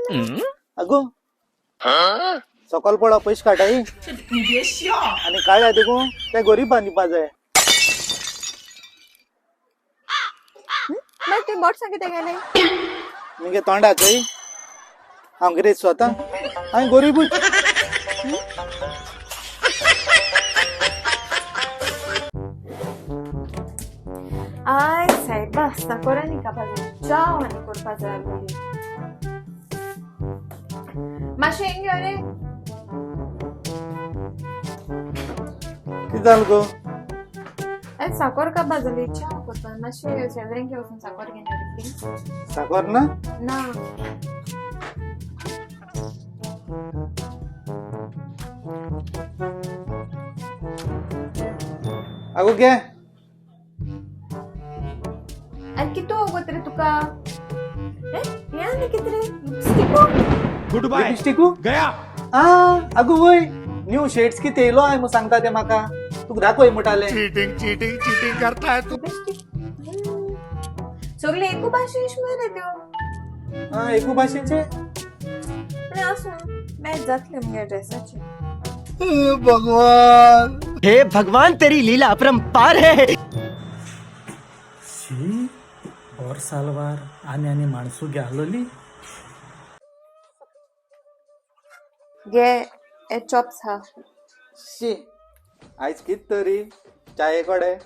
अगो, सकल पडो पयशे काडाई आनी काळ्या देखून ते गरिबांनी दिवपा जाय. मागीर तुवें बोट सांग कितें गेलें? मुगे तोंडाचय हांव कितें स्वता हांवें गरिबूच. I सायबा, साकोर आनी कापा जाय, च्याव आनी करपा जाय आसलेली. मातशें हिंग यो रे. कितें जालें गो? आयज साकोर कापा जाली, च्याव करपा. मातशें शेजऱ्यांक वचून साकोर घेवन यो रे प्लीज. साकर ना? ना. अगो घे. आनी कितू वगत रे तुका? हें आनी कितें रे, लिपस्टिको? गुड बाय. लिपस्टिकू? गया. आ अगो वय, न्यू शेड्स कितें येयलो हांवें म्हूण सांगता ते म्हाका. तुका दाखय म्हणटालें. चीटिंग चीटिंग चीटिंग करता है तू. लिपस्टीक सगळे एकू भाशेन मरे त्यो. आ, एकू भाशेचे. पण आसूं, मॅच जातले मुगे ड्रेसाचे. भगवान. हे भगवान, तेरी लीला अपरंपार है. शी, बोर सालवार आनी आनी माणसू घालोली. गे, हे चॉप्स हा. शी, आयज कित तरी चाये कडेन.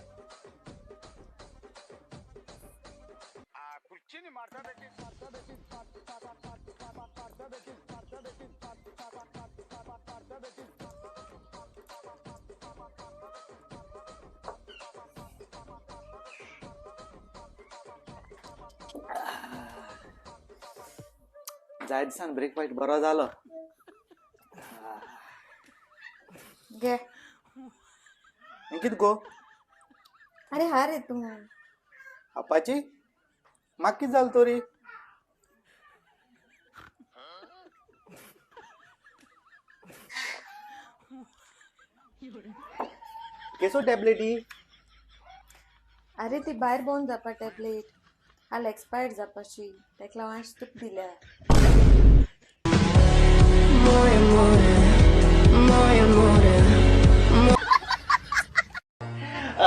जाय दिसान ब्रेकफास्ट बरो जालो. गे. हें कित गो? अरे हा रे तूं. आपाची, म्हाका कित जालें तरी? केसो टॅबलेट ही? अरे ती भायर भोवन जावपा टॅबलेट हाल एक्सपायर्ड जावपाची, तेका लागून आयज तुका दिल्या.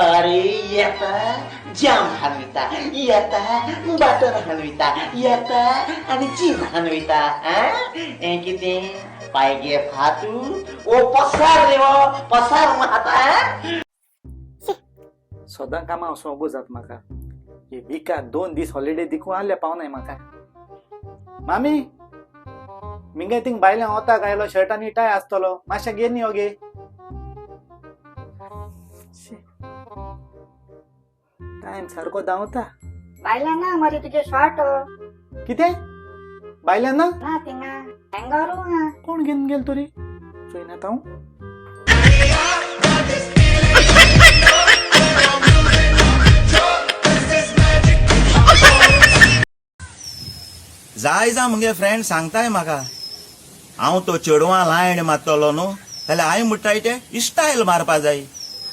अरे येता जाम हालविता, येता बटर हालविता, येता आनी चीज हालविता. हें कितें पायगे फातू ओ पसार रे, ओ पसार माता. सदां कामां वचोंकू जाता म्हाका. हे विका 2 दीस हॉलिडे दिकून आहले पावनाय म्हाका. मामी, मिगे थिंग भायल्यान वताक आयलो, शर्ट आनी टाय आसतलो, मातशें घे न्ही. गे, टायम सारको धांवता. बायला ना मरे तुजे शॉर्ट. कितें, भायल्यान ना? ना, थिंगा हँगरू हा. कोण घेवन गेल तरी, चोयना हांव. जाय जा, मुगे फ्रेंड सांगताय म्हाका, हांव तो चेडवां लायन मारतलो न्हू जाल्यार हांवें म्हणटाय ते इस्टायल मारपा जाय.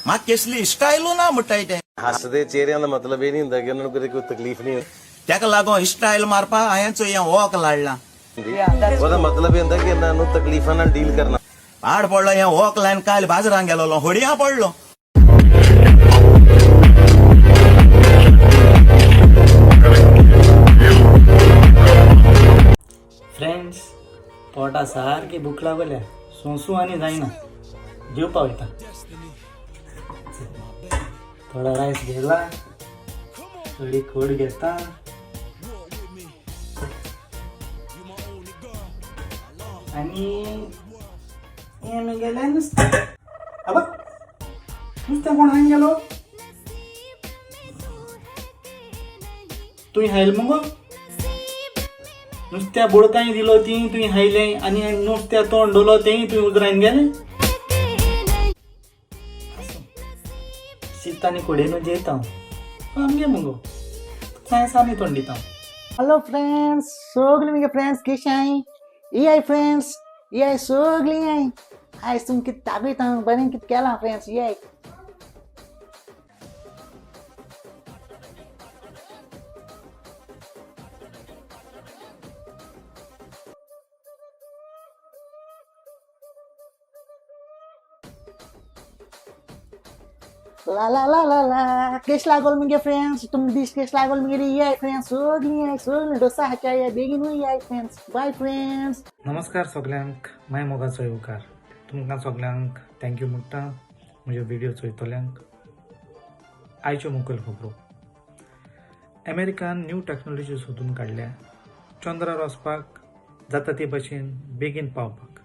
म्हाका केसली इस्टायलू ना म्हणटाय ते. ਹੱਸਦੇ ਚਿਹਰਿਆਂ ਦਾ ਮਤਲਬ ਇਹ ਨਹੀਂ ਹੁੰਦਾ ਕਿ ਉਹਨਾਂ ਨੂੰ ਕਦੇ ਕੋਈ ਤਕਲੀਫ ਨਹੀਂ तेका लागोन इस्टायल मारपा हांवें चोय हें वॉक लाडलां. ਹੁੰਦੀ. ਉਹਦਾ ਮਤਲਬ ਇਹ ਹੁੰਦਾ ਕਿ ਇਹਨਾਂ ਨੂੰ ਤਕਲੀਫਾਂ ਨਾਲ ਡੀਲ ਕਰਨਾ. पाड पडलो हें वॉक लायन काल बाजारान गेलोलो, होडयां पडलो. फ्रेंड्स, पोटा सारकी भूक लागल्या, सोंसू आनी जायना, जेवपा वयता. थोडो रायस घेला, थोडी खोड घेता आनी हें गेलें नुस्तें. आबा, नुस्तें कोण हांग गेलो? तुवें हायल मुगो नुस्त्या बोडकाय दिलो ती तुवें हायलें आनी नुस्त्या तोंड धुलो तेंय तुवें उजरायन गेलें. शीत आनी कोडयेनू जेयता हांव. आमगे मुगो सायन्स तोंड दिता. हॅलो फ्रेंड्स, सगळीं मुगे फ्रेंड्स कशें आहाय? येयाय फ्रेंड्स, येयाय, सगळीं येयाय. आयज तुमकां कितें दाखयता हांव, बरें कितें केलां. फ्रेंड्स, येयाय. ला ला ला ला ला केश लागोल मुगे फ्रेंड्स, तुम दीस केश लागोल मुगे याय फ्रेंड्स, सगळीं याय, सगळीं डोसा हाच्या या, बेगीनूय याय फ्रेंड्स, बाय फ्रेंड्स. नमस्कार सगल्यांक, माय मोगाचो येवकार. तुमकां सगल्यांक thank you म्हणटा म्हज्यो व्हिडियो चोयतल्यांक. आयच्यो मुखेल खबरो. अमेरिकान न्यू टॅक्नोलॉजी सोदून काडल्या चंद्रार वचपाक जाता ते भशेन बेगीन पावपाक.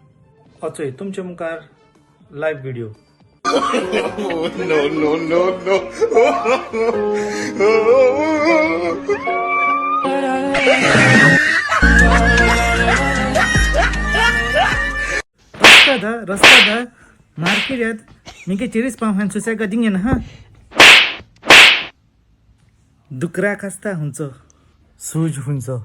अचोय तुमचे मुखार live video. No no no no. रस्ता धा, रस्ता धा, मार्केट यात मिगे चिरीस पाव हांवें सुसेगा दिंगेन हा. डुकराक आसता हुंचो सूज हुंचो.